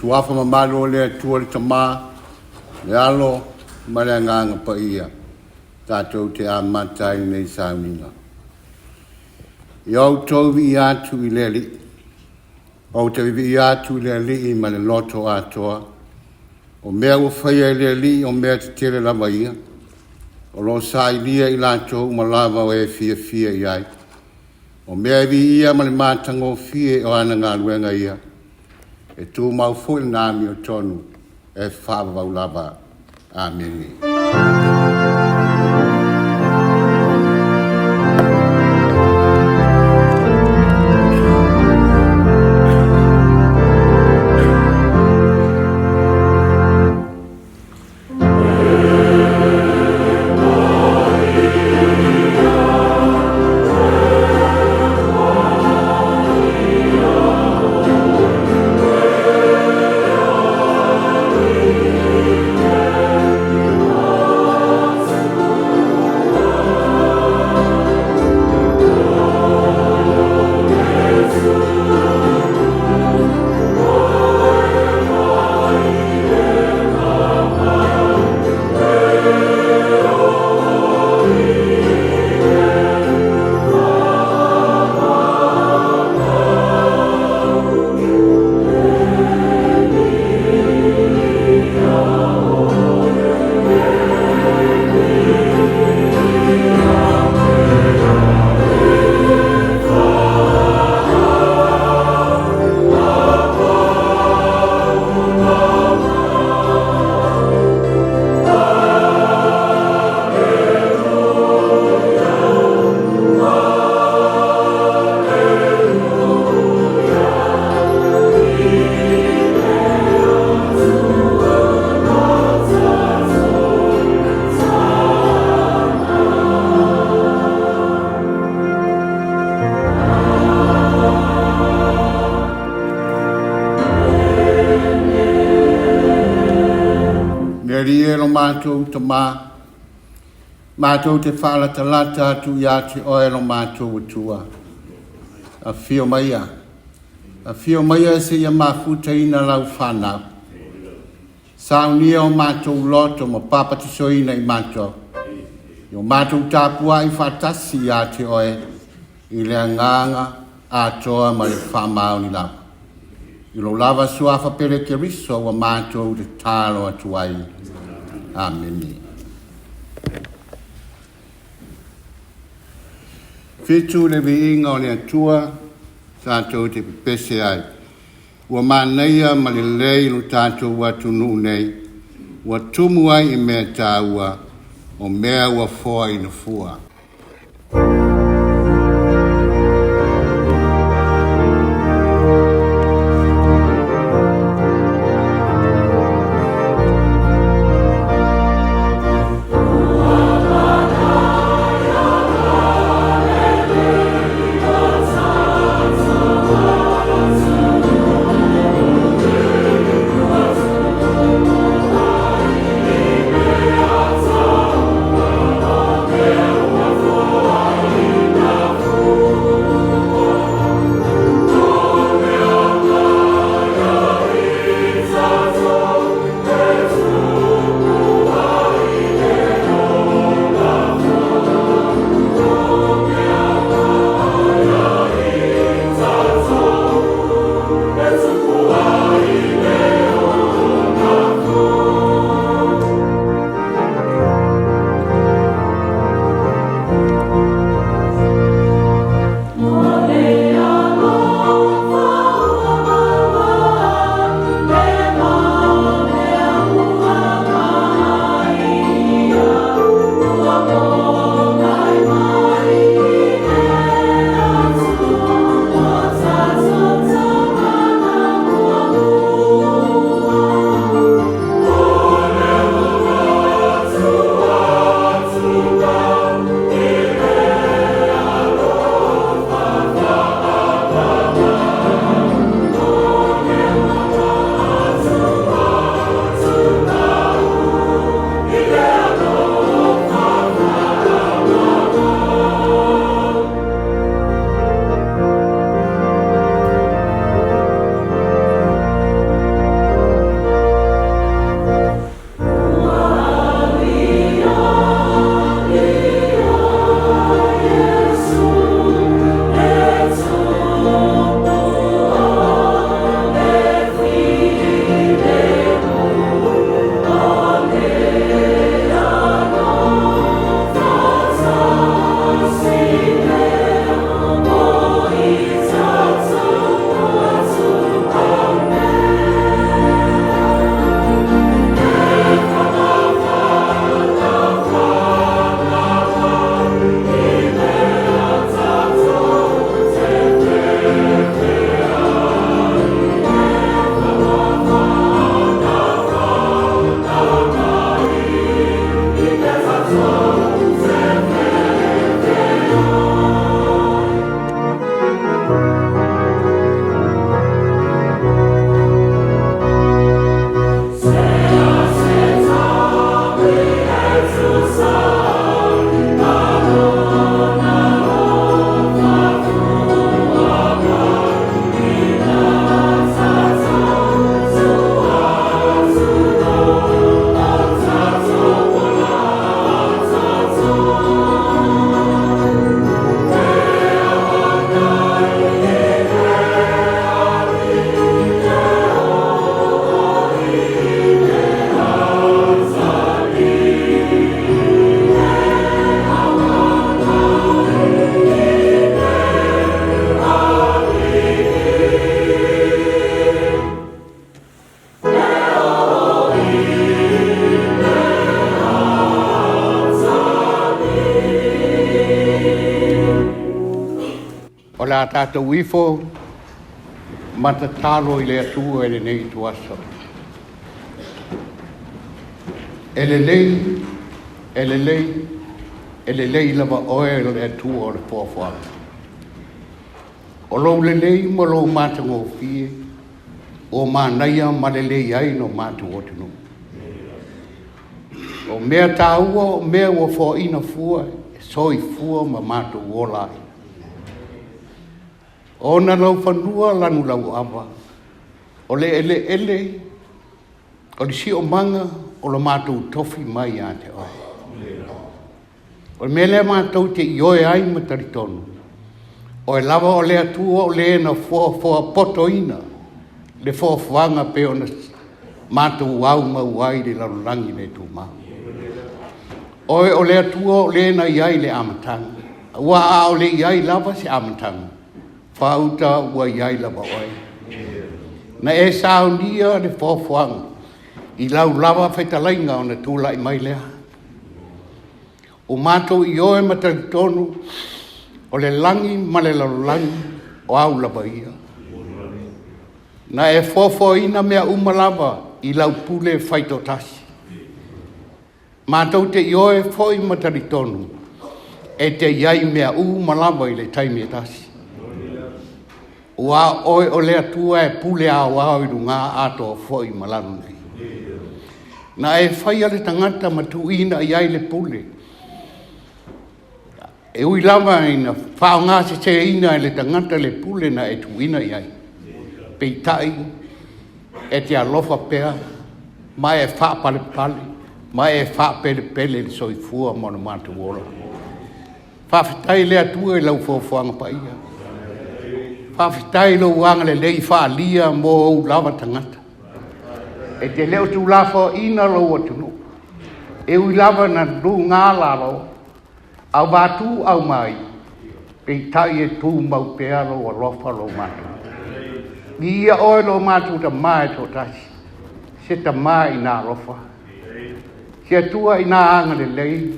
Suafa mamalu o le Atua le Tama, le Alo ma le Agaga Paia, tatou te amata ai lenei sauniga. Ia outou viia atu i le Alii. Ou te viia atu i le Alii ma le loto atoa. O mea ua faia e le Alii o mea tetele lava ia. O lo o sailia i latou uma lava o e fiafia i ai. O mea e viia ma le matagofie o ana galuega ia. E tumau foi lena amiotonu e faavavau lava. Amene. Le Alii e lo matou Tamā, matou te faalatalata atu ia te Oe lo matou Atua. Afio maia, afio maia seia mafutaina lau whanau. Saunia o matou loto ma papatisoina i matou. I o matou tapuai faatasi ia te Oe i le agaga atoa ma le faamaoni lava. I lo lava suafa pele Keriso ua matou tatalo atu ai. Amene. 7 le viiga o le Atua tatou te pepese ai. Ua manaia ma lelei lo tatou atunuu nei, ua tumu ai i mea tāua, o mea ua foa i nafua. le a tatou ifo ma tatalo i le Atua i lenei ituaso. E lelei, e lelei, e lelei lava oe o le Atua o le foafoaga. O lou lelei ma lou matagofie ua manaia ma lelei ai lo matou atunuu. O mea taua o mea ua foaina fua e soifua ma matou ola ai. Ona laufanua lanu lauava, o le eleele o le siomaga o lo matou tofi mai ia te oe. O le mea lea matou te ioe ai ma talitonu, oe lava o le Atua o le na foafoapotoina le foafoaga pei ona matou aumau ai i le lalolagi le tumau. Oe o le Atua o le na i ai le amataga, aua a o le i ai lava se amataga, faauta ua i ai lava oe. Na e saunia le foafoaga i lau lava fetalaiga ona tulai mai lea. Ua matou ioe ma talitonu o le lagi ma le lalolagi o au lava ia. Na e foafoaina mea uma lava i lau pule faitoatasi. Matou te ioe foi ma talitonu e te i ai mea uma lava i le taimi e tasi. Ua oe o le Atua e pule aoao i luga atoa foi ma lalo nei. Na e faia le tagata ma tuuina i ai le pule. E ui lava ina faaaogaseseina e le tagata le pule na e tuuina i ai, peitai e te alofa pea ma e faapalepale ma e faapelepele le soifua ma lo matou ola. Faafetai le Atua i lau foafoaga paia. Faafetai i lou agalelei faaalia mo ou lava tagata. E te le o tuulafoaiina lou atunuu, e ui lava na luga lalo, auvātū aumai, peitai e tumau pea lou alofa lou matou. Viia oe lo matou Tamā e toatasi, se Tamā ina alofa, se Atua ina agalelei,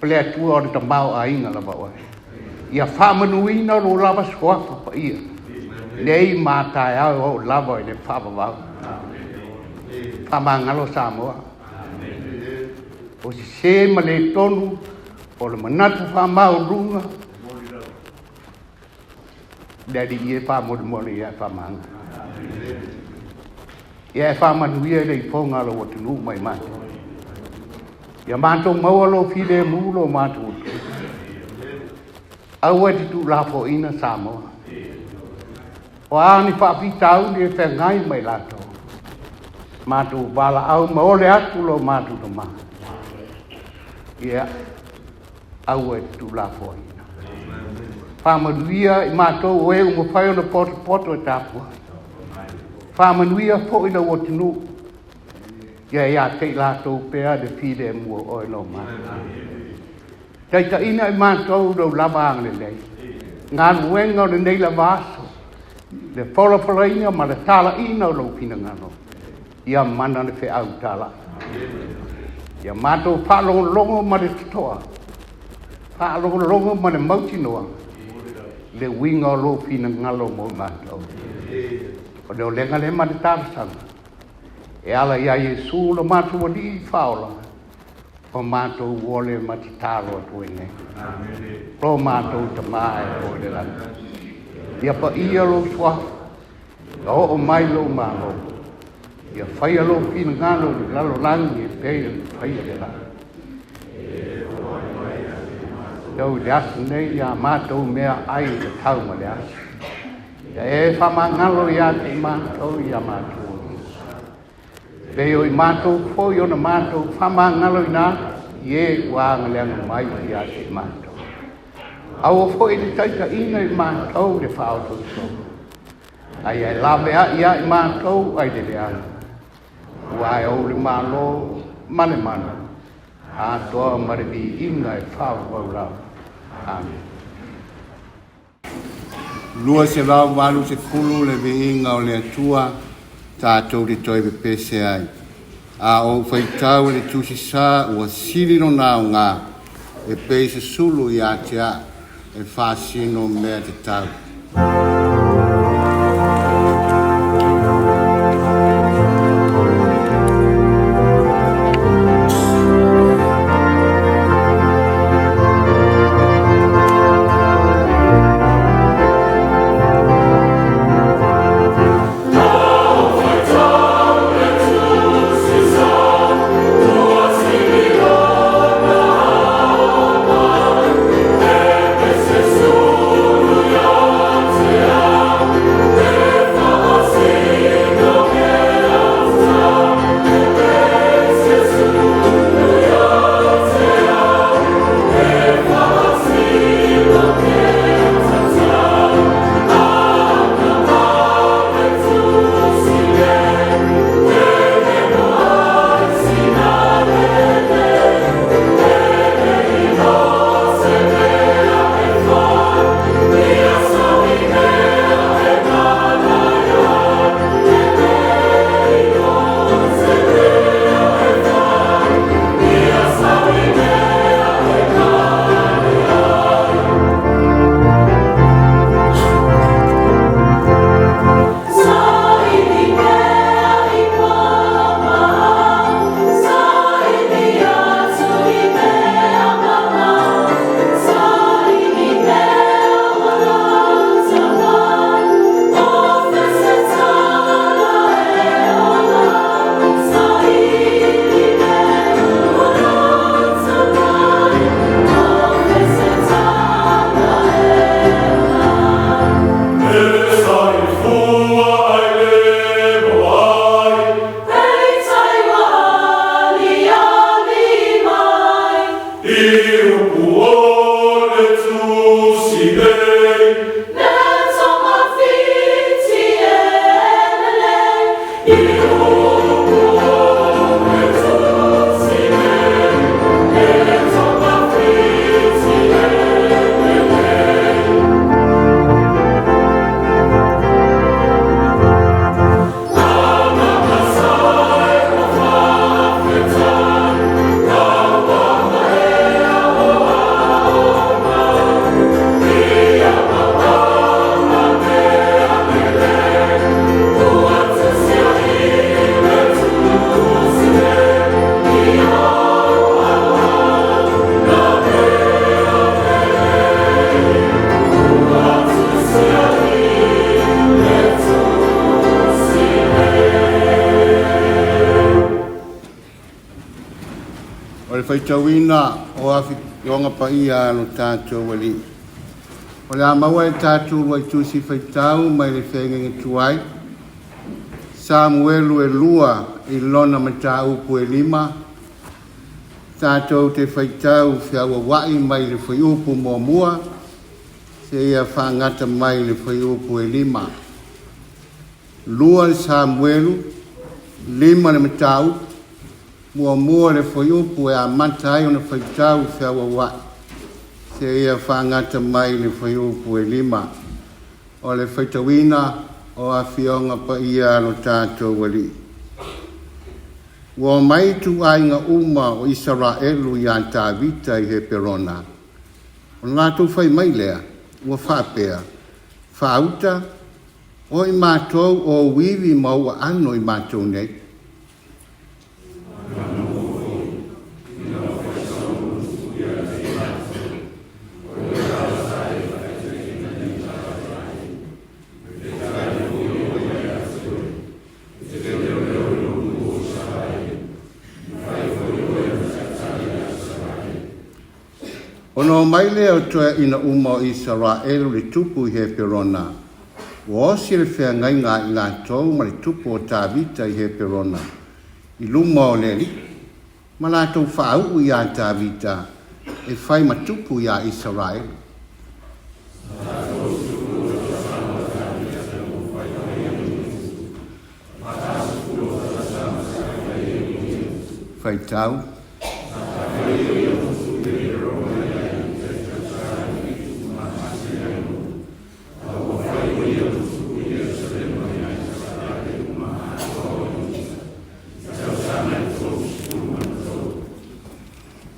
o le Atua o le tamaoaiga lava oe. Ia faamanuina lou lava suafa paia, nei ma taeao oo lava i le faavavau. Faamagalo Samoa. O sesē ma le tonu o le manatu faamaualuga, le Alii e faamolemole ia e faamagalo. Ia e faamanuia i le ifoga a lou atunuu mai matou. Ia matou maua lou filemu lo matou atunuu. Aua e te tuulafoaiina Samoa. O a ni faafitauli e feagai ma i latou, matou valaau ma ole atu lo matou tama. Ia, aua e te tuulafoaiina. Faamanuia i matou o e ua mafai ona potopoto e tapuai. Faamanuia foi lau atunuu. Ia ia te i latou pea le filemu o oe lo matou. Taitaiina i matou lou lava agalelei. Galuega o lenei lava aso, le folafolaina ma le talaiina o lou finagalo, ia mana le feau talai. Ia matou faalogologo ma le totoa, faalogologo ma le mautinoa, le uiga o lou finagalo mo matou. O le olega lea ma le talosaga, e ala ia Iesu lo matou Alii faaola, o matou ole ma tatalo atu ai nei. Lo matou Tamā e o i le lagi. Ia paia lou suafa, ia oo mai lou malo, ia faia lou finagalo i le lalolagi e pei ona faia i le lagi. Tau i le aso nei ia matou meaai e tatau ma le aso. Ia e faamagalo ia te i matou ia matou. Pei o i matou foi ona matou faamagaloina atu i e ua agaleaga mai ia te i matou. Aua foi le taitaiina i matou le faaotootoga, ae ia e laveai ia i matou ai le leaga, aua e ou le Malo ma le mana, atoa ma le viiga e faavavau lava. Amene. 280 le viiga o le Atua tatou te toe pepese ai. A ou faitau i le Tusi Sa ua sili lona aoga e pei se sulu ia te au. e faasino mea tatau. O le faitauina o Afioga Paia a lo tatou Alii. O le a maua e tatou uluai tusi faitau mai le feagaiga tuai, Samuelu e 2 i lona mataupu e 5, tatou te faitau feauaua'i mai le fuaiupu muamua seia faagata mai le fuaiupu e 5. 2 Samuelu, 5 le mataupu, muamua le fuaiupu e amata ai ona faitau feauaua'i seia faagata mai le fuaiupu e 5. O le faitauina o Afioga Paia a lo tatou Alii. Ua omai ituaiga uma o Isaraelu iā Tavita i Heperona, ona latou fai mai lea, ua faapea, Faauta, o i matou o ou ivi ma ou aano i matou nei. Ona omai lea o toeaiina uma o Isaraelu i le tupu i Heperona, ua osi le feagaiga a i latou ma le tupu o Tavita i Heperona i luma o le Alii, ma latou faauu iā Tavita e fai ma tupu iā Isaraelu. Faitau.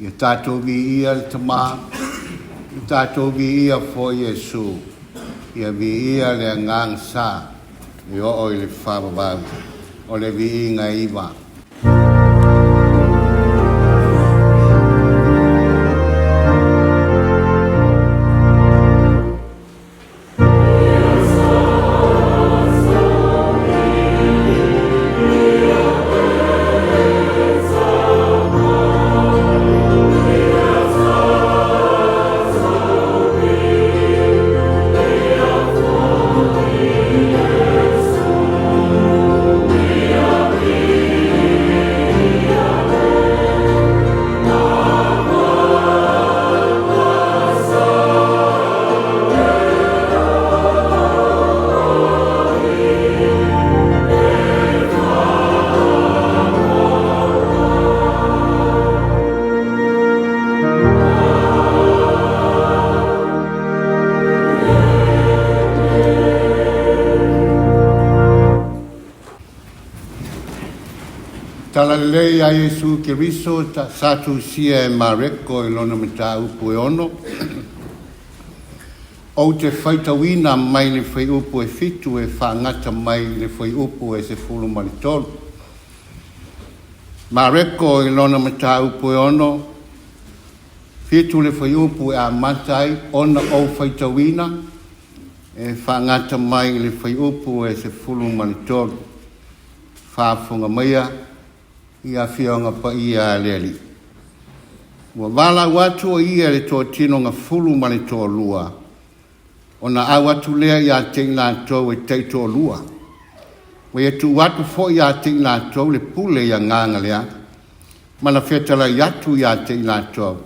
Ia tatou viia le Tama, le Tatou viia foi Iesu, ia viia le Agaga Sa e oo i le faavavau. O le viiga e iva. Talalelei a Iesu Keriso sa tusia e Mareko i lona mataupu e 6. Ou te faitauina mai le fuaiupu e 7 e faagata mai i le fuaiupu e 13. Mareko i lona mataupu e 6, 7 le fuaiupu e amata ai ona ou faitauina e faagata mai i le fuaiupu e 13. Faafofoga maia i afioga paia a le Alii. Ua valaau atu o ia i le toatino gafulu ma le toalua, ona au atu lea ia te i latou e taitoalua. Ua ia tuu atu foi ia te i latou le pule i agaga leaga, ma na fetalai atu ia te i latou,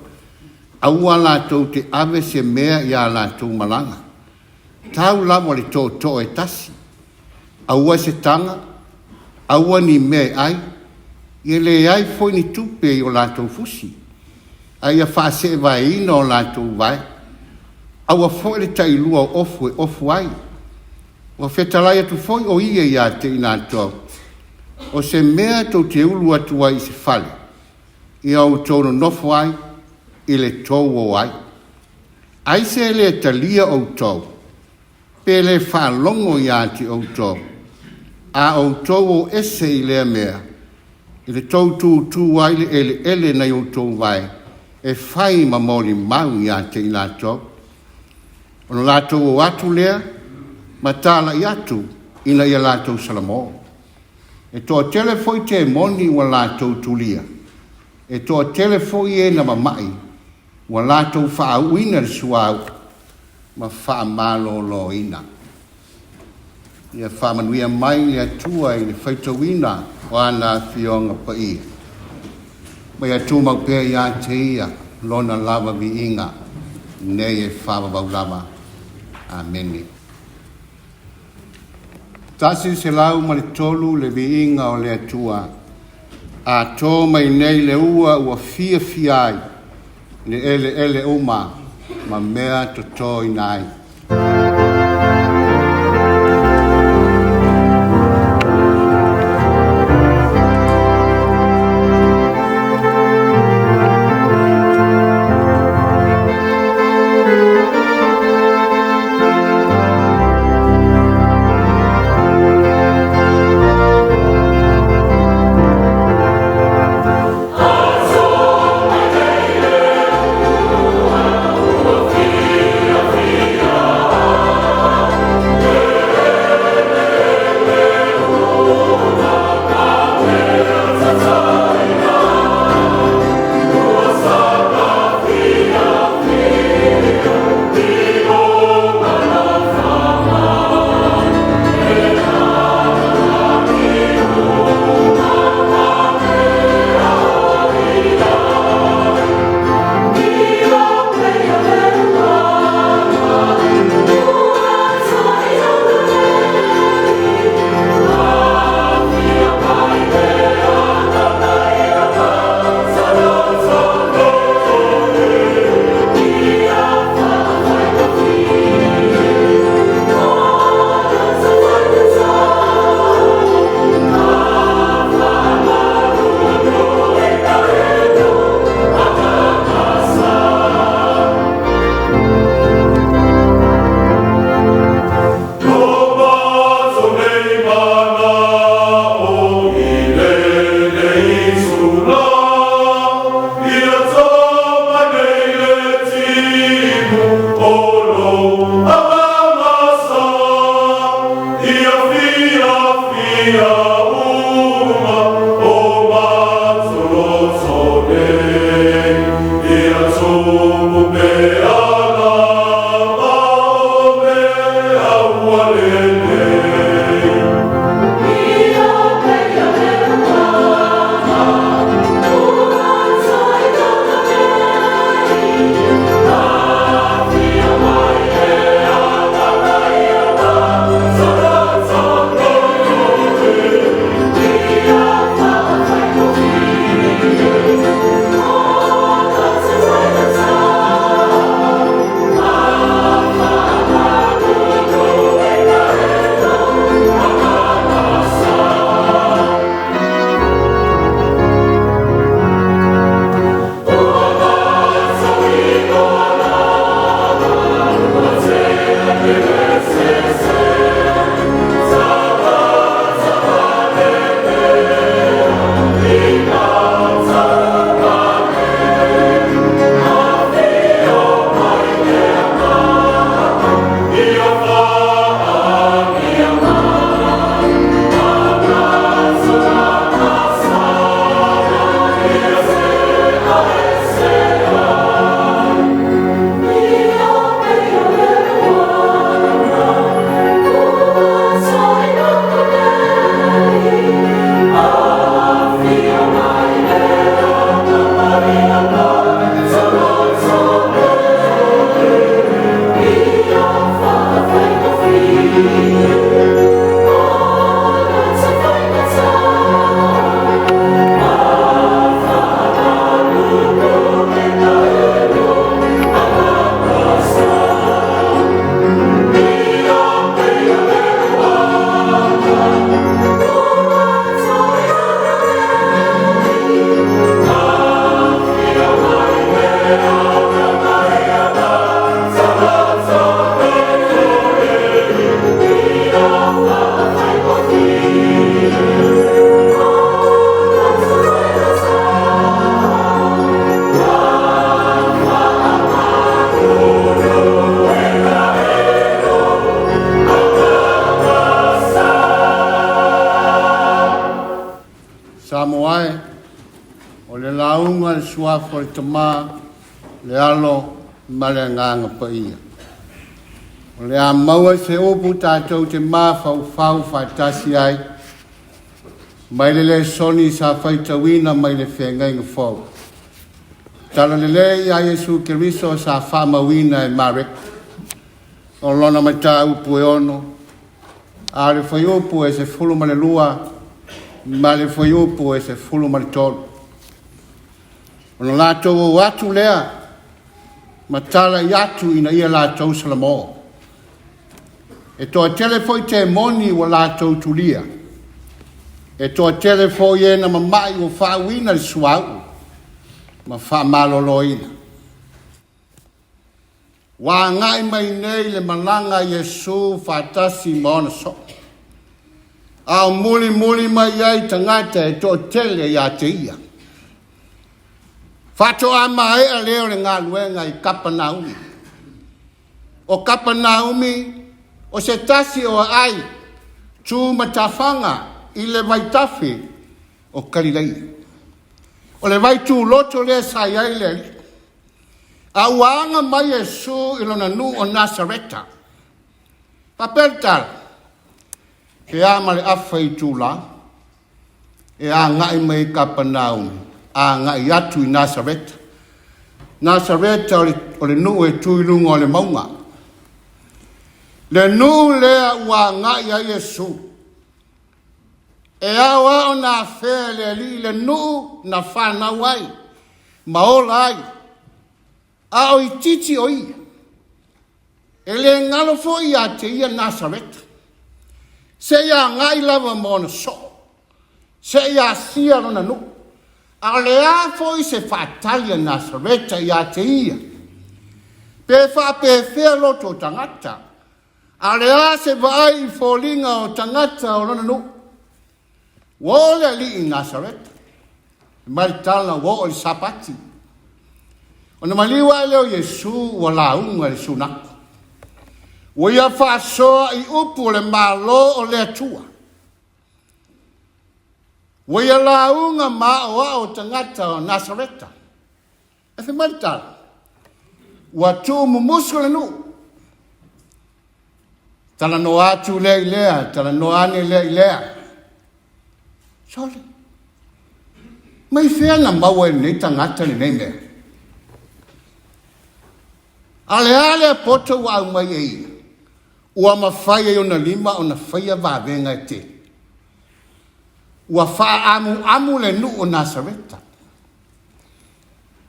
aua latou te ave se mea ia latou malaga. Tau lava le tootoo e tasi, aua se taga, aua ni mea e ai, ia leai foi ni tupe i o latou fusi, a ia faaseevaeina o latou vae, aua foi le tailua o ofu e ofu ai. Ua fetalai atu foi o ia ia te i latou, o se mea tou te ulu atu ai i se fale, ia outou nonofo ai i le tou o ai. Ai se le talia outou, pe le faalogo ia te outou, a outou o ese i lea mea, i le tou tutū ai le eleele nai outou vae, e fai ma molimau ia te i latou. Ona latou o atu lea, ma talai atu ina ia latou salamo. E toatele foi temoni ua latou tulia, e toatele foi e na mamai, ua latou faauuina le suauu ma faamaloloina. Ia faamanuia mai le Atua i le faitauina o ana afioga paia. Ma ia tumau pea ia te ia lona lava viiga nei e faavavau lava. Amene. 103 le viiga o le Atua. A tō mai nei le ua ua fiafia ai le eleele uma ma mea totoina ai. O le lauga i le Suafa o le Tama, le Alo ma le Agaga Paia. O le a maua se upu tatou te mafaufau faatasi ai mai le lesoni sa faitauina mai le Feagaiga Fou. Tala lelei a Iesu Keriso sa faamauina e Mareko. O lona mataupu e 6, a o le fuaiupu e 12 ma le fuaiupu e 13. Ona latou o atu lea ma talai atu ina ia latou salamo. E toatele foi temoni ua latou tulia. E toatele foi e na mama'i ua faauuina i le suauu ma faamaloloina. Ua agai mai nei le malaga a Iesu faatasi ma ona soo. A o mulimuli mai ai tagata e toatele ia te ia. Faatoa maea lea o le galuega i Kapanaumi. O Kapanaumi o se tasi o aai tu matafaga i le vaitafe o Kalileia. O le vai tuloto lea sa i ai le Alii. A ua aga mai Iesu i lona nuu o Nasareta. Faapea le tala, pe a ma le afa itula e agai mai i Kapanaumi, agai atu i Nasareta. Nasareta o le nuu e tu i luga o le mauga. Le nuu lea ua agai ai Iesu. E ao lava ona afea e le Alii le nuu na fanau ai ma ola ai, a o itiiti o ia. E le galo foi ia te ia Nasareta. Seia agai lava ma ona soo, seia asia lona nuu. A o le a foi se faatali a Nasareta ia te ia? Pe faapefea loto o tagata? A o le a se vaai i foliga o tagata o lona nuu? Ua oo le Alii i Nasareta. Fai mai le tala ua oo i le Sapati. Ona maliu ae lea o Iesu ua lauga i le sunago. Ua ia faasoa i upu o le Malo o le Atua. Ua ia lauga ma aoao tagata o Nasareta. Ae fai mai le tala, ua tuumumusu le nuu. Talanoa atu lea i lea, talanoa ane lea i lea. Sole, mai fea na maua e lenei tagata lenei mea? A o le a lea poto ua aumai e ia? Ua mafai ai ona lima ona faia vavega e tele. Ua faaamuamu le nuu o Nasareta.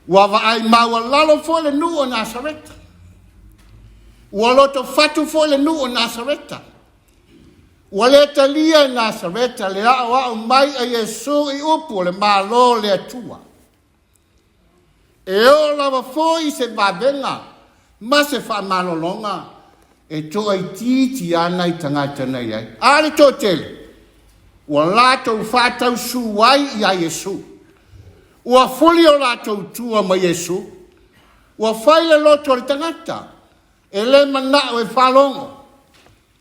Ua vaai maualalo foi le nuu o Nasareta. Ua lotofatu foi le nuu o Nasareta. Ua le talia e Nasareta le aoao mai a Iesu i upu o le Malo o le Atua. E oo lava foi se vavega ma se faamalologa e toaitiiti lava nai tagata na i ai. A o le toatele, ua latou faatausu ai iā Iesu. Ua fuli o latou tua ma Iesu. Ua fai le loto o le tagata, e le manao e faalogo,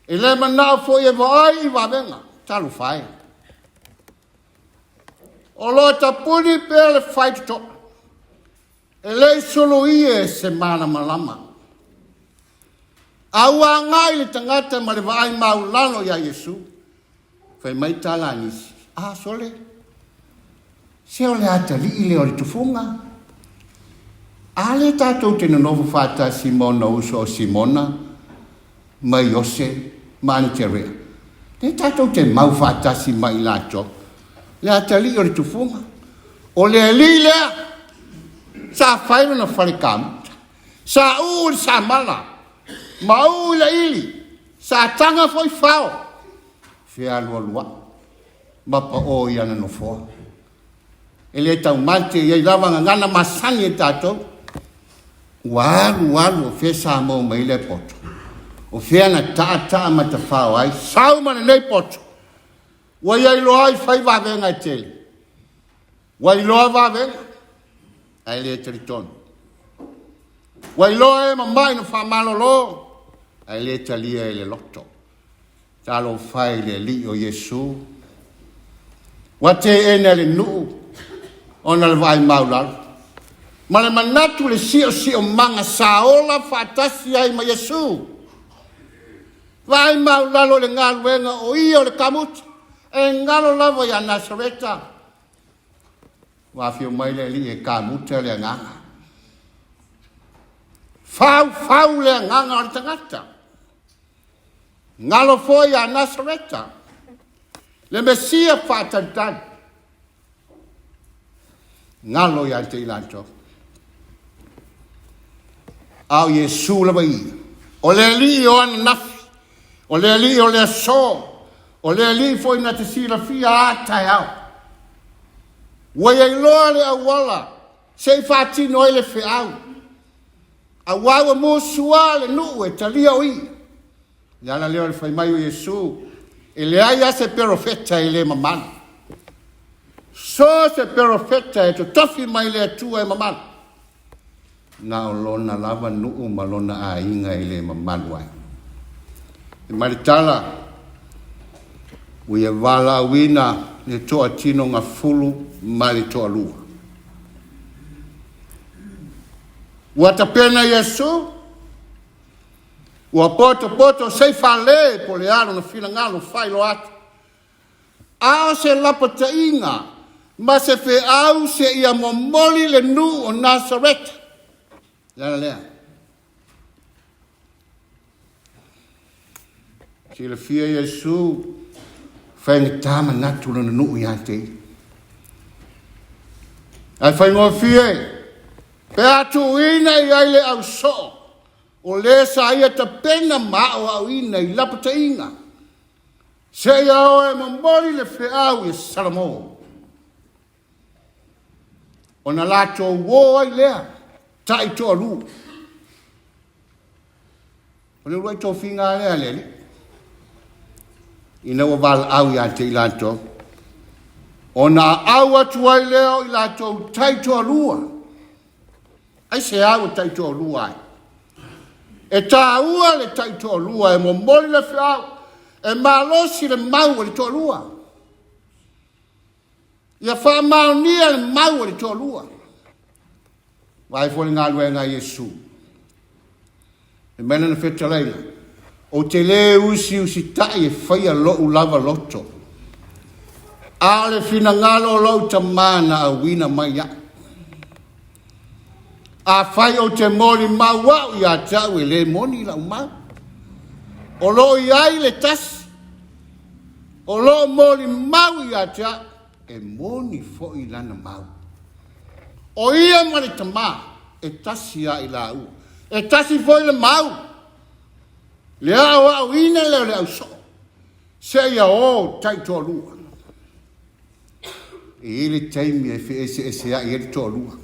e le manao foi e vaai i vavega. Talofa e! O lo o tapuni pea le faitotoa, e le i suluia e se malamalama. A ua agai le tagata ma le vaai maulalo iā Iesu, fai mai tala a nisi, A, sole, se o le atalii lea o le tufuga. A lea tatou te nonofo faatasi ma ona uso o Simona ma Iose ma Aneterea. Lea tatou te mau faatasi ma i latou. Le atalii o le tufuga. O le alii lea sa fai lona fale kamuta. Sa uu i le samala, ma uu i le ili, sa taga foi fao, fealualuai ma pao i ana nofoa. E le taumate, e i ai lava gagana masani e tatou. Ua alu alu o fea sa maua mai ai lea poto? O fea na taataa ma tafao ai? Sau ma lenei poto! Ua ia iloa ai fai vavega e tele. Ua iloa vavega, ae le talitonu. Ua iloa e mama'i na faamalolo, ae le talia e le loto. Talofa e i le Alii o Iesu. Ua teena e le nuu. Ona o le vaai maualalo ma le manatu i le siosiomaga sa ola faatasi ai ma Iesu. Vaai maualalo i le galuega o ia o le kamuta e galo lava ia Nasareta. Ua afio mai le Alii e kamuta le agaga. Faufau le agaga o le tagata. Galo foi ia Nasareta, le Mesia faatalitali. Galo ia te i latou. A o Iesu lava ia, o le Alii o ananafi, o le Alii o le aso, o le Alii foi na te silafia a taeao. Ua ia iloa le auala se i faatino ai le feau, aua ua musua le nuu e talia o ia. Le ala lea o le fai mai o Iesu, e leai lava se perofeta e le mamalu. So se perofeta e totofi mai le Atua e mamalu. Na o lona lava nuu ma lona aiga e le mamalu ai. E mai le tala, ua ia valaauina le toatino gafulu ma le toalua. Ua tapena Iesu, ua potopoto se i fale po o le a lona finagalo faailoa atu. A o se lapataiga ma se feau seia momoli le nuu o Nasareta. Le ala lea. Silafia Iesu, faigata manatu lona nuu ia te ia. Ae faigofie, pe a tuuina i ai le ausoo, o le sa ia tapena ma aoaoina i lapataiga, seia o e momoli le feau i Salamo. Ona latou o ai lea, taitoalua. O le uluai tofiga lea a le Alii, ina ua valaau ia te i latou, ona aau atu ai lea o i latou taitoalua. Aisea ua taitoalua ai? E taua le taitoalua e momoli le feau, e malosi le mau a le toalua. Ia faamaonia le mau a le toalua. Vaai foi le galuega a Iesu. E mai lana fetalaiga, ou te lē usiusitai e faia lo'u lava loto, a o le finagalo o lou Tamā na auina mai iaʻu. Afai ou te molimau a'u ia te a'u, e lē moni la'u mau. O lo o i ai le tasi o lo o molimau ia te a'u, e moni foi lana mau. O ia ma le Tamā e tasi a i laua, e tasi foi le mau. Le aoaoina lea o le ausoo seia o taitoalua. E i ai le taimi e feeseeseai ai le toalua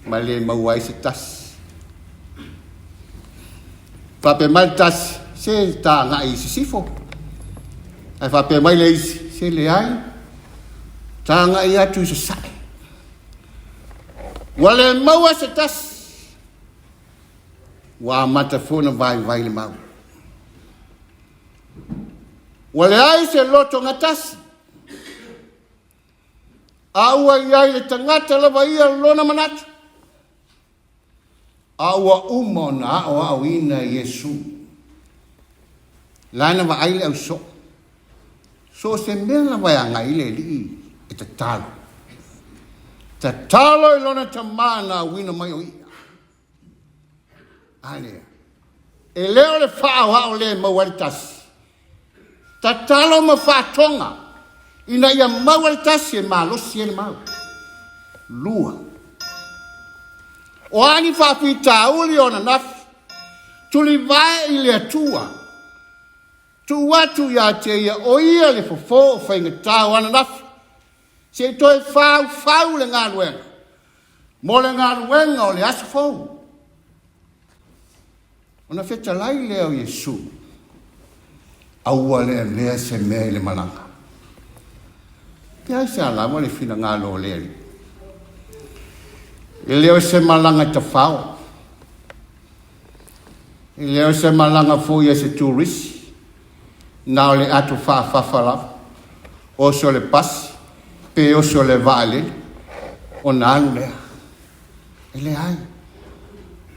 ma le maua ai se tasi. Faapea mai le tasi, se ta agai i sisifo. Ae faapea mai le isi, se leai, ta agai atu i sasae. Ua le maua se tasi, ua amata foi ona vaivai le mau. Ua leai se loto gatasi, a ua i ai le tagata lava ia lona manatu. A ua uma ona aoaoina e Iesu. La na vaai le ausoo. So o se mea lava e agai i le Alii e tatalo. Tatalo i lona Tamā na auina mai o ia. A lea. E le o le faaoao le maua ai le tasi. Tatalo ma faatoga ina ia maua le tasi e malosi ai le mau. Lua. O a ni faafitauli o ananafi, tulivae i le Atua, tuu atu ia te ia o ia le fofo o faigata o ananafi, se i toe faufau le galuega mo le galuega o le aso fou. Ona fetalai lea o Iesu, Aua le avea se mea i le malaga. Pe aisea lava le finagalo o le Alii? E le o se malaga tafao, e le o se malaga foi a se turisi, na o le ato faafafa lava, oso le pasi, pe oso le vaalele. Ona alu lea. E leai.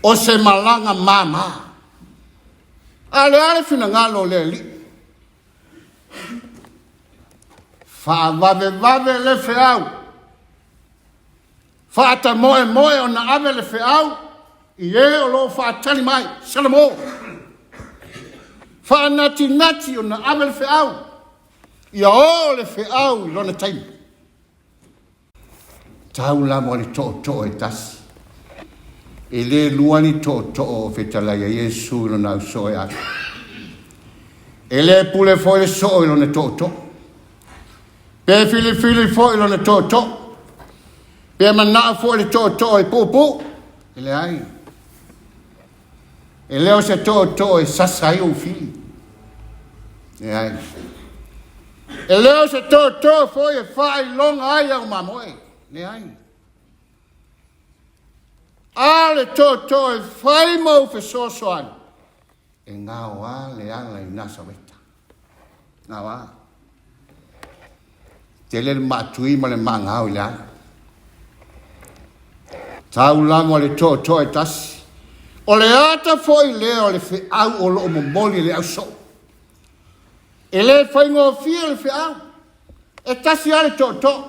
O se malaga māmā. A o le a le finagalo o le Alii? Faavavevave le feau. Faatamoemoe ona ave le feau i e o lo o faatali mai. Salamo. Faanatinati ona ave le feau. Ia oo le feau i lona taimi. Tau lava le tootoo e tasi. E le lua ni tootoo o fetalai a Iesu i lona ausoo e ave. E le pule foi le soo i lona tootoo. Pe filifili foi i lona tootoo. Pe manao foi le tootoo e puupuu. E leai. E le o se tootoo e sasa ai ou fili. Leai. E le o se tootoo foi e faailoga ai au mamoe. Leai. A le tootoo e fai ma ou fesoasoani, e gaoa le ala i Nasareta. Gaoa. Tele le maatui ma le maagao i le ala. Tau lava le tootoo e tasi. O le ata foi lea o le feau o lo o momoli e le ausoo. E le faigofie le feau. E tasi lava le tootoo.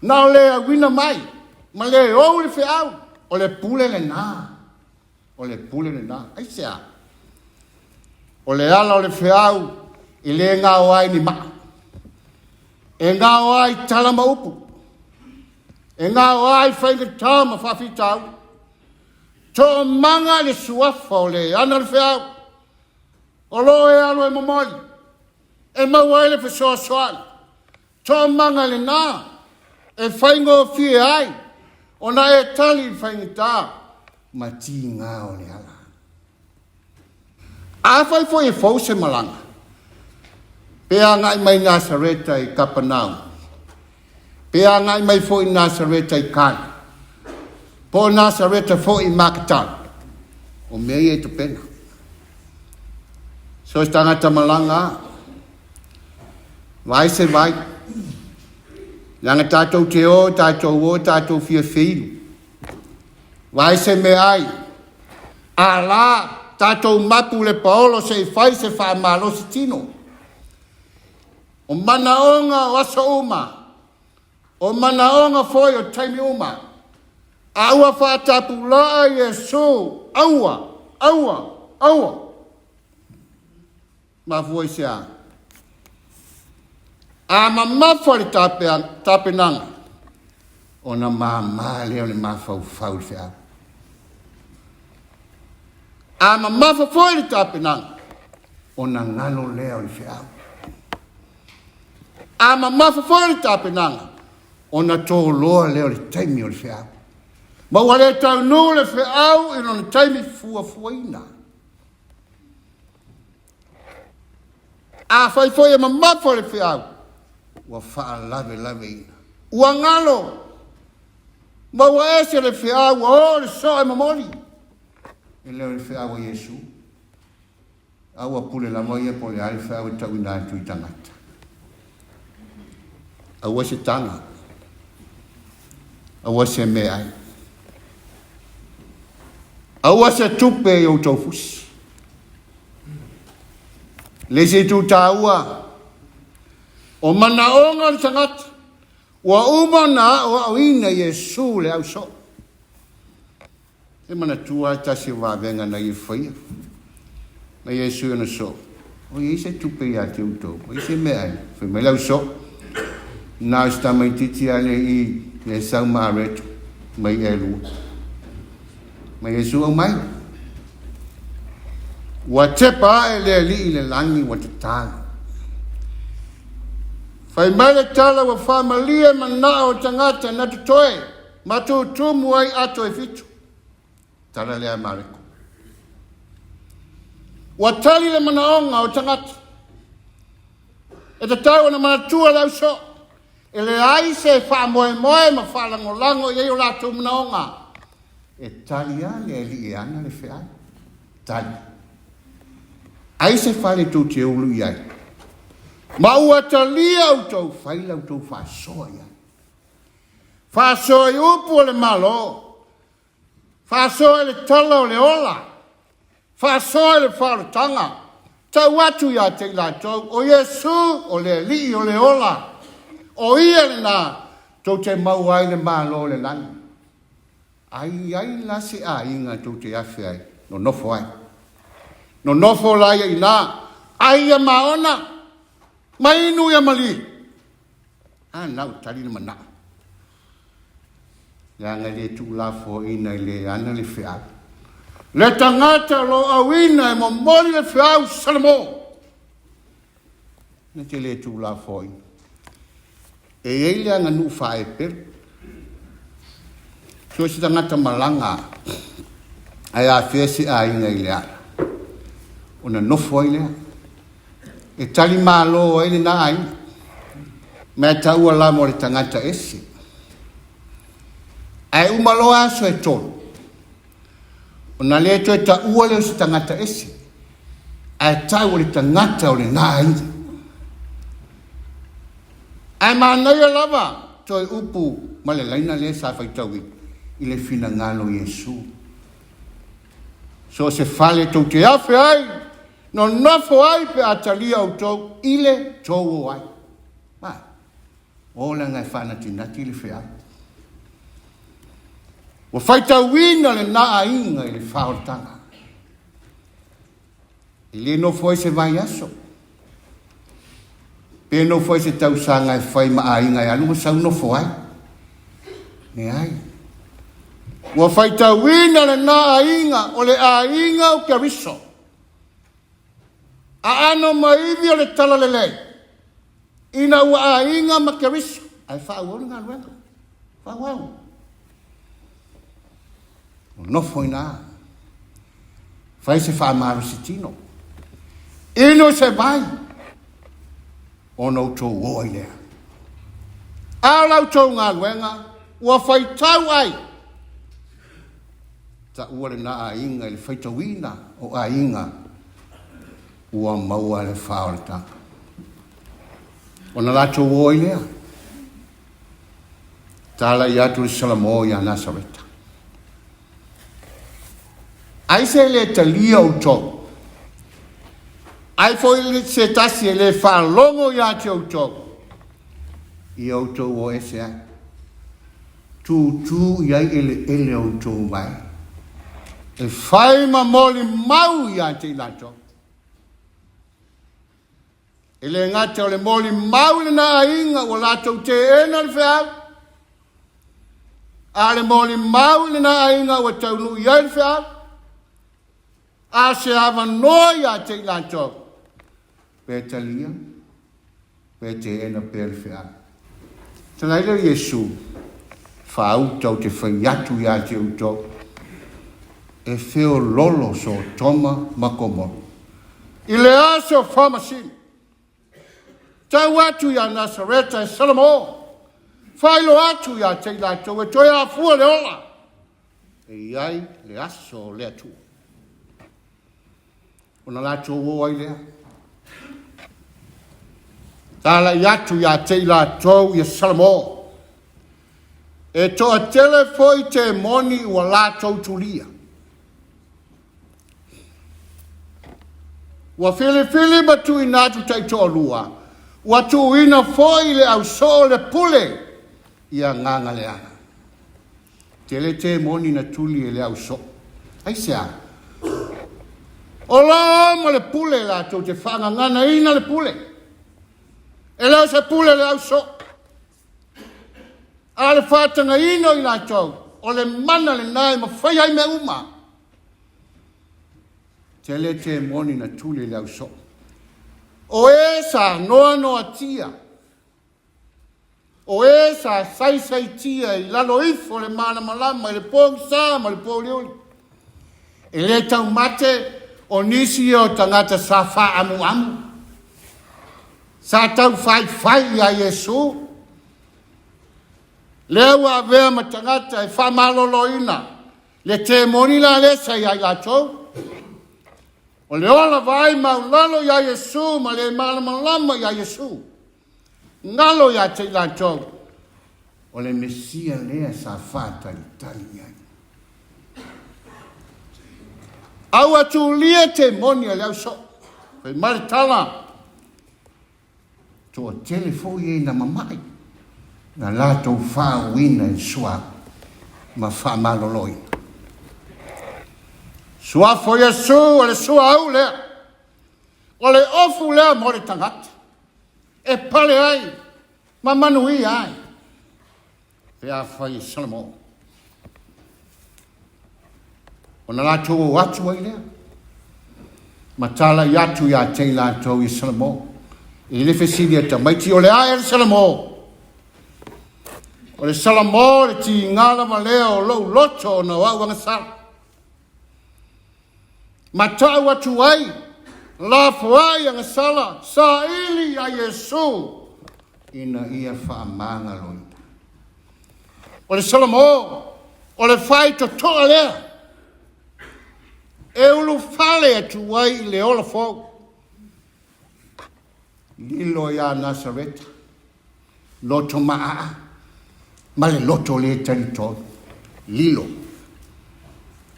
Na o le auina mai ma le ou le feau. O le pule lena. O le pule lena. Aisea? O le ala o le feau e le gaoa ai ni maa. E gaoa ai tala ma upu. E gaoa ai faigata ma faafitauli. Toomaga i le suafa o le ana o le feau. O lo o e alu e momoli. E maua ai le fesoasoani. Toomaga lena e faigofie ai ona e tali i faigata ma tiga o le ala. Afai foi e fou se malaga, pe agai mai Nasareta i Kapanau, pe agai mai foi Nasareta i Kana, po o Nasareta foi i Makatala, o mea ia e topena. So se tagata malaga, Vaai se vai. Leaga tatou te o, tatou o, tatou fia feilu. Vaai se meaai. A la, tatou mapu le paolo se i fai se faamalosi tino. O manaoga o aso uma. O manaoga foi o taimi uma. A ua faatapulaa Iesu, aua, aua, aua. Mafua i se a? A mamafa le tapenaga, ona māmā lea o le mafaufau i le feau. A mamafa foi le tapenaga, ona galo lea o le feau. A mamafa foi le tapenaga, ona toloa lea o le taimi o le feau. Ma ua le taunuu le feau i lona taimi fuafuaina. Afai foi e mamafa le feau, ua faalavelaveina. Ua galo, ma ua ese le feau, ua oo le soo e momoli. E le o le feau a Iesu. A ua pule lava ia po o le a le feau e tauina atu i tagata. Aua se taga. Aua se meaai. Aua se tupe i outou fusi. Le isi itu taua, o manaoga o le tagata, ua uma ona aoaoina Iesu le ausoo. E manatua lava tasi o vavega na ia faia, na Iesu i ona soo, o i ai se tupe ia te outou, o i ai se meaai, fai mai le ausoo, na o si tamaitiiti lava lea i i, le Esau ma Areto, mai e lua. Ma Iesu aumai. Ua tepa ae le Alii i le lagi ua tatalo. Fai mai le tala ua faamalie manao o tagata na totoe ma tutumu ai ato e fitu. Tala lea a Mareko. Ua tali le manaoga o tagata. E tatau ona manatua le ausoo. E leai se faamoemoe ma faalagolago i ai o latou manaoga. E tali lava le Alii e ana le feau. Tali. Ai se fale tou te ulu i ai. Ma ua talia outou, fai la outou faasoa i ai. Faasoa i upu o le Malo, faasoa i le tala o le ola, faasoa i le faaolataga, tau atu ia te i latou, o Iesu o le Alii o le ola, o Ia lena tou te maua ai le Malo o le lagi. Ai i ai la se aiga tou te afe ai, nonofo ai. Nonofo la ia i ina, ai ia maona, ma inu ia maliu. A na ua tali le manao. Leaga e le tuulafoaiina i le ana le feau. Le tagata o lo o auina e momoli le feau Salamo. Na te le tuulafoaiina. E i ai le aganuu faa-Eperu. So o se tagata malaga ae afea se aiga i le ala, ona nofo ai lea. E tali malo ai lena aiga. Ma e taua lava o le tagata ese. Ae uma loa aso e tolu, ona le toe taua lea o se tagata ese, ae tau o le tagata o lena aiga. Ae manaia lava toe upu ma le laina lea sa faitauina i le finagalo o Iesu. So o se fale tou te afe ai, nonofo ai pe a talia outou i le tou o ai. Ma, o leaga e faanatinati le feau. Ua faitauina lena aiga i le faaolataga. E le nofo ai se vaiaso, pe nofo ai se tausaga e fai ma aiga e alu ma sau nofo ai. Leai. Ua faitauina lena aiga o le aiga o Keriso. Aano ma ivi o le talalelei ina ua aiga ma Keriso. Ae faaauau le galuega. Faaauau. Nofo i ina. Fai se faamalosi tino. Inu se vai. Ona outou o ai lea. A o la outou galuega ua faitau ai. Taua lena aiga i le faitauina o aiga ua maua le faaolataga. Ona latou o ai lea. Talai atu le Salamo ia Nasareta. Ai se le talia outou. Ai foi se tasi e le faalogo ia te outou. Ia outou o ese ai. Tūtū i ai eleele o outou mai. E fai ma molimau ia te i latou. E le gata o le molimau lena aiga ua latou teena le feau, a o le molimau lena aiga ua taunuu i ai le feau, a se avanoa ia te i latou, pe talia, pe teena pea le feau. Tagai lea o Iesu, faauta ou te fai atu ia te outou, e feololo Sotoma ma Komoro i le aso faamasino. Tau atu ia Nasareta e Salamo, faailoa atu ia te i latou e toe afua le ola, e i ai le aso o le Atua. Ona latou o ai lea. Talai atu ia te i latou ia Salamo. E toatele foi temoni ua latou tulia. Ua filifili ma tuuina atu taitoalua, ua tuuina foi i le ausoo le pule i agaga leaga. Tele temoni na tuli e le ausoo. Aisea? O lo o ma le pule latou te faagaganaina le pule. E le o se pule le ausoo. A o le faatagaina o i latou, o le mana lena e mafai ai mea uma. Tele temoni na tuli e le ausoo. O e sa noanoatia O e sa saisaitia i lalo ifo o le malamalama i le pogisa ma le pouliuli. E le taumate o nisi ia o tagata sa faaamuamu, sa taufaifai iā Iesu, lea ua avea ma tagata e faamaloloina le temoni la lea sa iā i latou. O le ola vaai maulalo iā Iesu ma le malamalama iā Iesu. Galo ia te i latou. O le Mesia lea sa faatalitali i ai. Aua tulia te moni a le au soo. Fai mai le tala, toatele foi e na mamai, na latou faauuina i le suauu ma faamaloloina. Suafa o Iesu o le suauu lea, o le ofu lea mo le tagata, e pale ai ma manuia ai pe afai e Salamo. Ona latou o atu ai lea, ma talai atu ia te i latou i Salamo. I le fesili a tamaiti, o le a ea le Salamo? O le Salamo le tiga lava lea o lou loto ona o au agasala. Ma tau atu ai, lafoai agasala, saili ia Iesu, ina ia faamagaloina. O le Salamo, o le faitotoa lea, e ulufale atu ai i le ola fou. Lilo ia Nasareta, loto maaa ma le loto le talitonu. Lilo.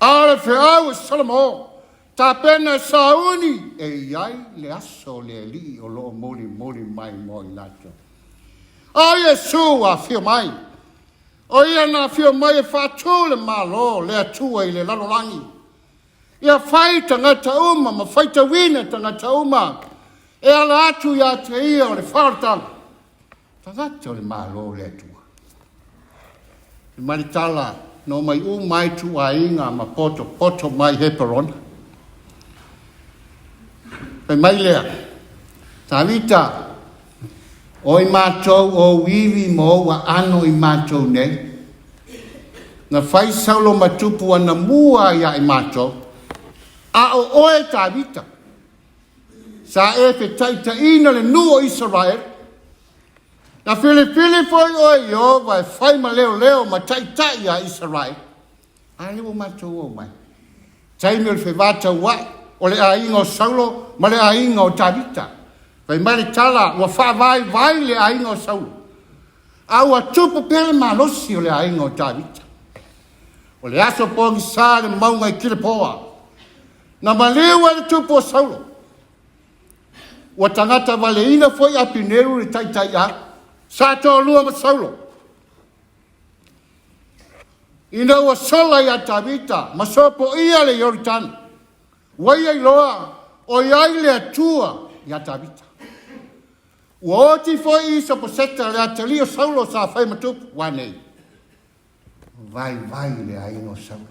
A o le feau e Salamo, tapena e sauni e i ai le aso o le Alii o lo o molimoli mai mo i latou. A o Iesu ua afio mai, o ia na afio mai e faatu le Malo le Atua i le lalolagi. Ia fai tagata uma ma faitauina tagata uma e ala atu ia te ia o le faaolataga, tagata o le Malo o le Atua. Fai mai le tala, na omai uma ai ituaiga ma potopoto mai Heperona. Fai mai lea, Tavita, o i matou ou ivi ma ou aano i matou nei, na fai Saulo ma tupu anamua ia i matou, a o oe Tavita, sa e fetaitaiina le nuu o Isaraelu. Na filifili foi oe e Ieova e fai ma leoleo ma taitai ia Isaraelu. A lea ua matou omai. Taimi o le fevataua'i o le aiga o Saulo ma le aiga o Tavita. Fai mai le tala, ua faavaivai le aiga o Saulo, a ua tupu pea le malosi o le aiga o Tavita. O le aso pogisa le mauga i Kilepoa, na maliu ai le tupu o Saulo. Ua tagata valeina foi Apineru le taitaiau, sa toalua ma Saulo. Ina ua sola ia Tavita ma sopoia le Ioritani, ua ia iloa o i ai le Atua ia Tavita. Ua oti foi Isoposeta le atalii o Saulo sa fai ma tupu, ua nei, vaivai le aiga o Saulo.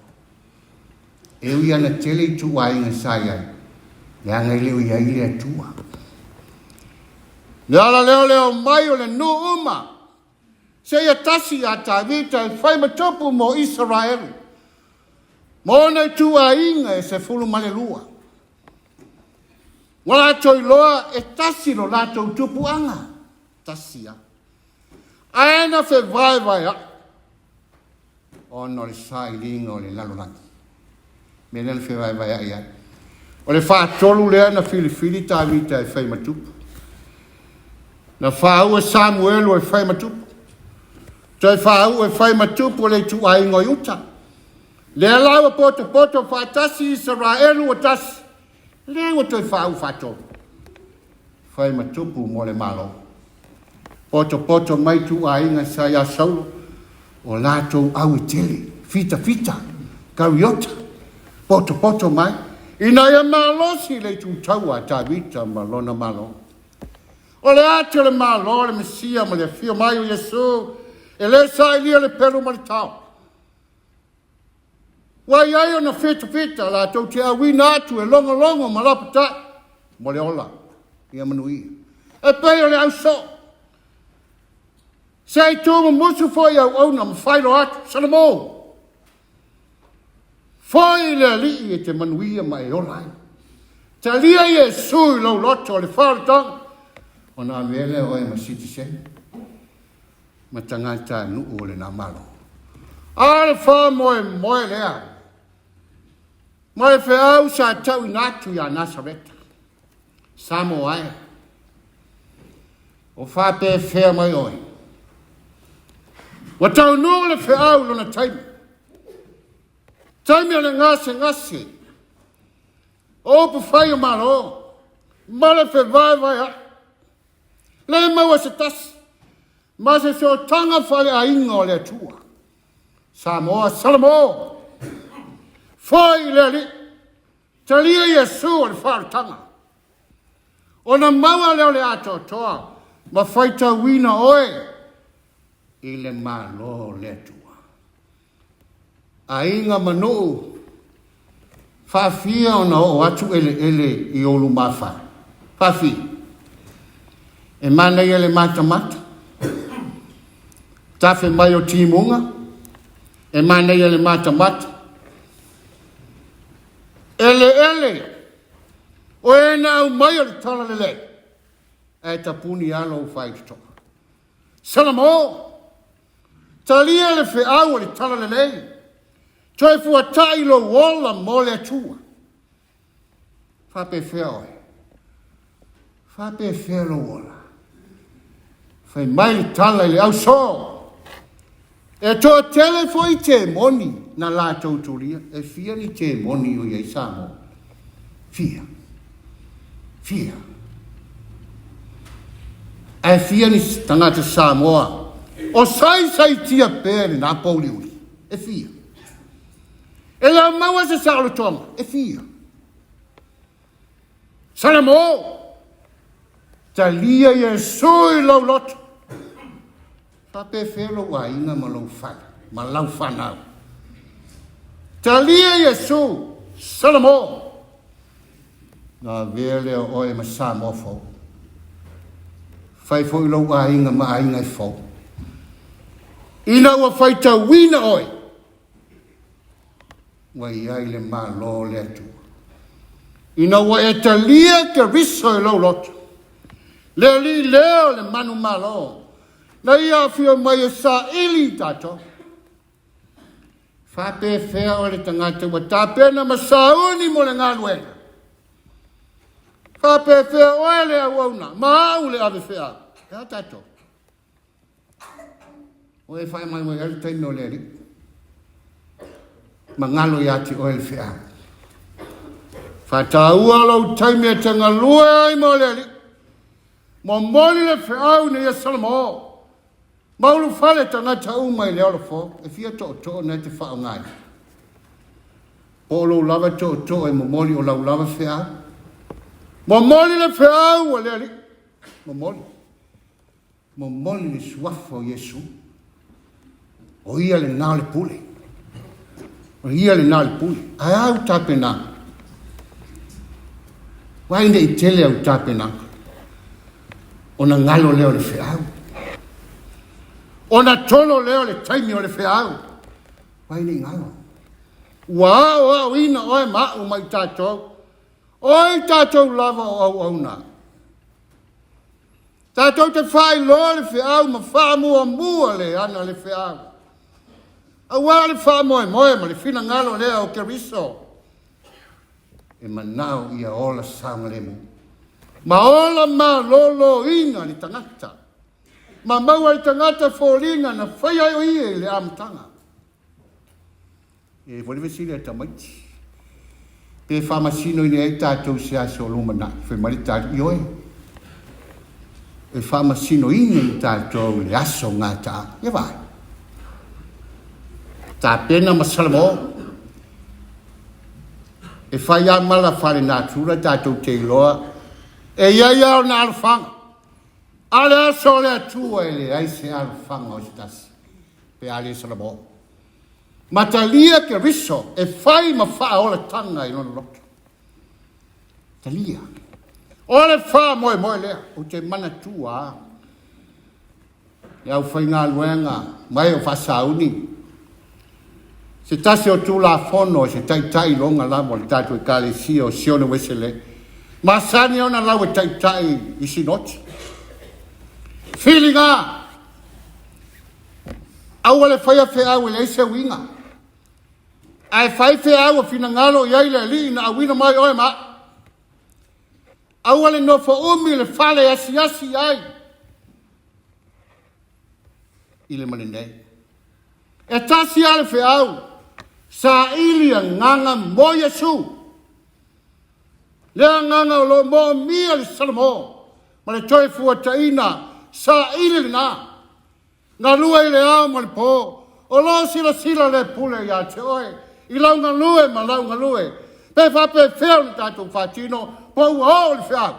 E ui ana tele ituaiga sa i ai, leaga e le o i ai le Atua. Le ala lea o le omai o le nuu uma, seia tasi ia Tavita e fai ma tupu mo Isaraelu, ma ona ituaiga e 12. Ua latou iloa e tasi lo latou tupuaga, tasi lava. Ae na fevaevaea'i ona o le sailiga o le lalolagi. Mea lea na fevaevaea'i ai. O le faatolu lea na filifili Tavita e fai ma tupu. Na faauu e Samuelu e fai ma tupu. Toe faauu e fai ma tupu o le ituaiga o Iuta. Lea la ua potopoto faatasi Isaraelu ua tasi. Lea ua toe faauu faatolu. Fai ma tupu mo le Malo. Potopoto mai ituaiga sa ia Saulo, o latou au e tele, fitafita, kariota, potopoto mai, ina ia malosi le itutaua a Tavita ma lona Malo. O le ati o le Malo, le Mesia ma le afio mai o Iesu, e le sailia le pelu ma le tao. Ua i ai ona fitafita latou te auina atu e logologo ma lapatai mo le ola ia manuia. E pei o le au soo. Se i tumumusu foi auauna ma faailoa atu, Salamo, foi le Alii e te manuia ma e ola ai. Talia Iesu i lou loto o le faaolataga, ona avea lea oe ma sitiseni ma tagatanuu o lena Malo. A o le faamoemoe lea ma le feau sa tauina atu ia Nasareta, Samoa e, o faapefea mai oe? Ua taunuu le feau i lona taimi. Taimi o le gasegase, o upufai o Malo, ma le fevaevaea'i. Le maua se tasi ma se sootaga faaleaiga o le Atua. Samoa, Salamo, foi i le Alii, talia Iesu o le faaolataga, ona maua lea o le atoatoa ma faitauina oe i le Malo o le Atua. Aiga ma nuu, faafia ona oo atu eleele i ou lumafale? Faafia. E manaia le matamata, tafe mai o timuga, e manaia le matamata. Eleele, o e na aumai o le talalelei, ae tapuni lava lou faitotoa. Salamo, talia le feau o le talalelei, toe fuatai lou ola mo le Atua. Faapefea oe? Faapefea lou ola? Fai mai le tala i le ausō, e toatele foi temoni na latou tulia. E fia ni temoni o i ai Samoa? Fia. Fia. Ae fia ni tagata Samoa o saisaitia pea i lena pouliuli? E fia. E le o maua se saolotoga? E fia. Salamo, talia Iesu i lou loto. Faapefea lou aiga ma lou fale ma lau fanau? Talia Iesu, Salamo. Na avea lea o oe ma Samoa fou. Fai foi lou aiga ma aiga e fou. Ina ua faitauina oe, ua i ai le Malo o le Atua. Ina ua e talia Keriso i lou loto, le Alii lea o le manumalo, na ia afio mai e saili i tatou. Faapefea oe le tagata ua tapena ma sauni mo le galuega? Faapefea oe le auauna ma au le ave feau? E a tatou? O e faamaimoe ai le taimi o le Alii. Magalo ia te oe le feau. Faataua lou taimi e te galue ai mo le Alii. Momoli le feau ina ia Salamo. Ma ulufale tagata uma i le ola fou. E fia tootoo na e te faaaogaina? Po o lou lava tootoo e momoli o lau lava feau? Momoli le feau a le Alii. Momoli. Momoli le suafa o Iesu. O ia lena o le pule. O ia lena o le pule. Ae a au tapenaga? Vaai ne i tele au tapenaga. Ona galo lea o le feau. Ona tolo lea o le taimi o le feau. Vaai ne i galo. Ua aoaoina oe ma au ma i tatou. O i tatou lava o auauna. Tatou te faailoa le feau ma faamuamua le ana le feau. Aua le faamoemoe ma le finagalo lea o Keriso e manao ia ola saogalemu ma ola maloloina le tagata ma maua i tagata foliga na faia ai o ia i le amataga. E foi le fesili a tamaiti. Pe faamasinoina ai tatou i se aso o lumanai? Fai mai le tali, ioe. E faamasinoina i tatou i le aso gataaga. Ia vaai. Tapena ma Salamo. E fai lava mala faalenatura tatou te iloa. E i ai lava ona alofaga. A o le aso o le Atua e leai se alofaga o se tasi. Pe a le Salamo. Ma talia Keriso e fai ma faaolataga i lona loto. Talia. O le faamoemoe lea, ou te manatua lava le aufaigaluega mai o faasauni, se tasi o Tulafono e se taitai loga lava o le tatou Ekalesia o Sione Uesele, masani ona lau e taitai i Sinoti. Filiga! Aua le faia feau e leai se uiga. Ae fai feau o finagalo i ai le Alii na auina mai oe ma au. Aua le nofo umi i le fale e asiasi ai i le ma lenei. E tasi lava le feau, saili agaga mo Iesu. Le agaga o lo o moomia le Salamo ma le Toefuataiga, saili lena. Galue i le ao ma le po, o lo o silasila le pule ia te oe i lau galue ma lau galue, pe faapefea ona tatou faatino, po ua oo le feau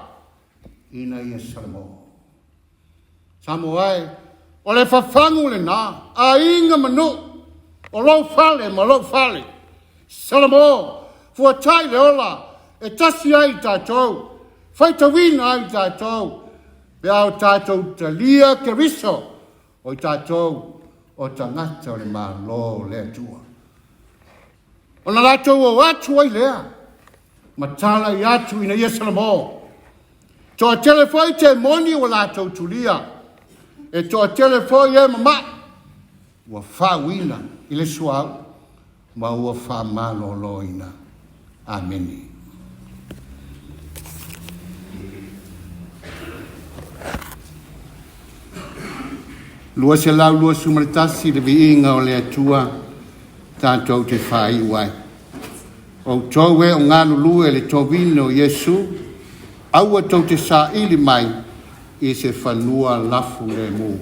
ina ia Salamo. Samoa e, o le fafagu lena, aiga ma nuu, o lou fale ma lou fale. Salamo, fuatai le ola, e tasi ai tatou, faitauina ai tatou, pe a o tatou talia Keriso, o i tatou o tagata o le Malo o le Atua. Ona latou o atu ai lea, ma talai atu ina ia Salamo. Toatele foi temoni ua latou tulia, e toatele foi e mama'i ua faauina i le suauu ma ua faamaloloina. Amene. 221 le viiga o le Atua tatou te faaiu ai. Outou e o galulue le tovina o Iesu, aua tou te saili mai i se fanua lafu lemu.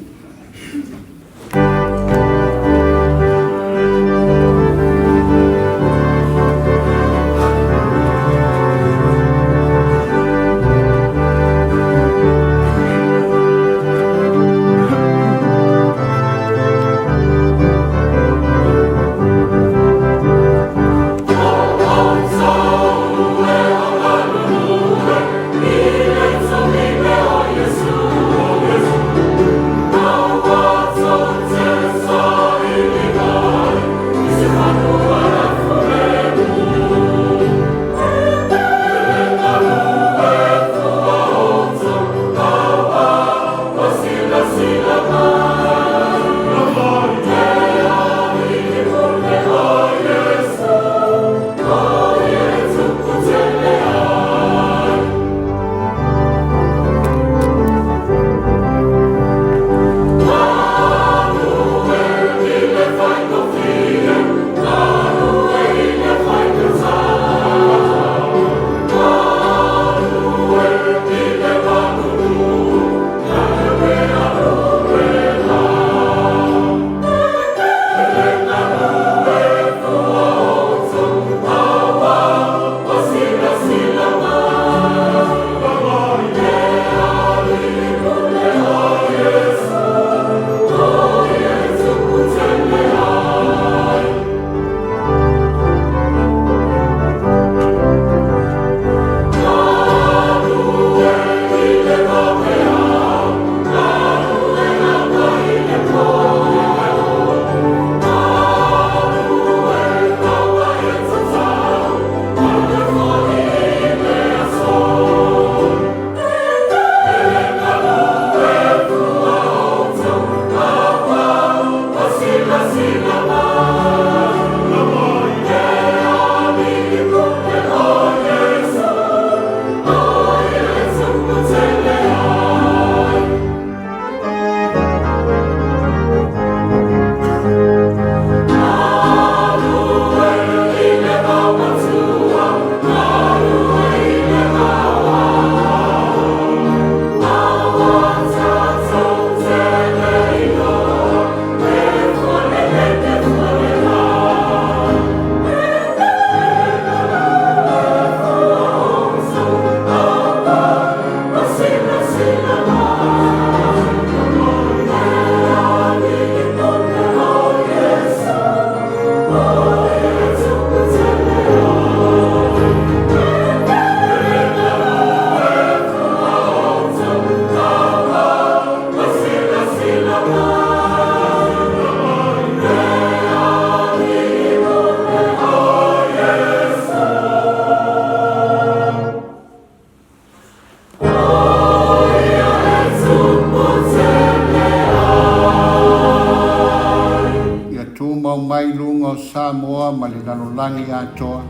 Ia tumau mai luga o Samoa ma le lalolagi atoa.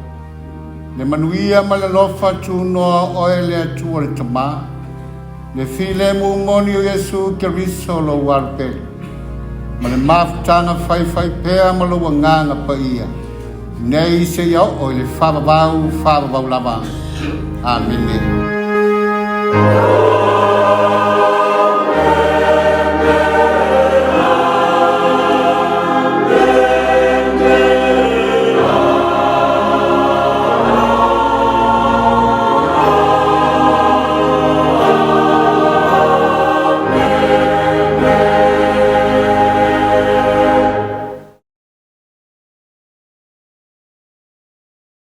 Le manuia ma le alofa tunoa oe le Atua le Tama, le filemu moni o Iesu Keriso lou alo pele. ma le mafutaga faifaipea ma lou Agaga Paia, nei seia oo i le faavavau faavavau lava. Amene.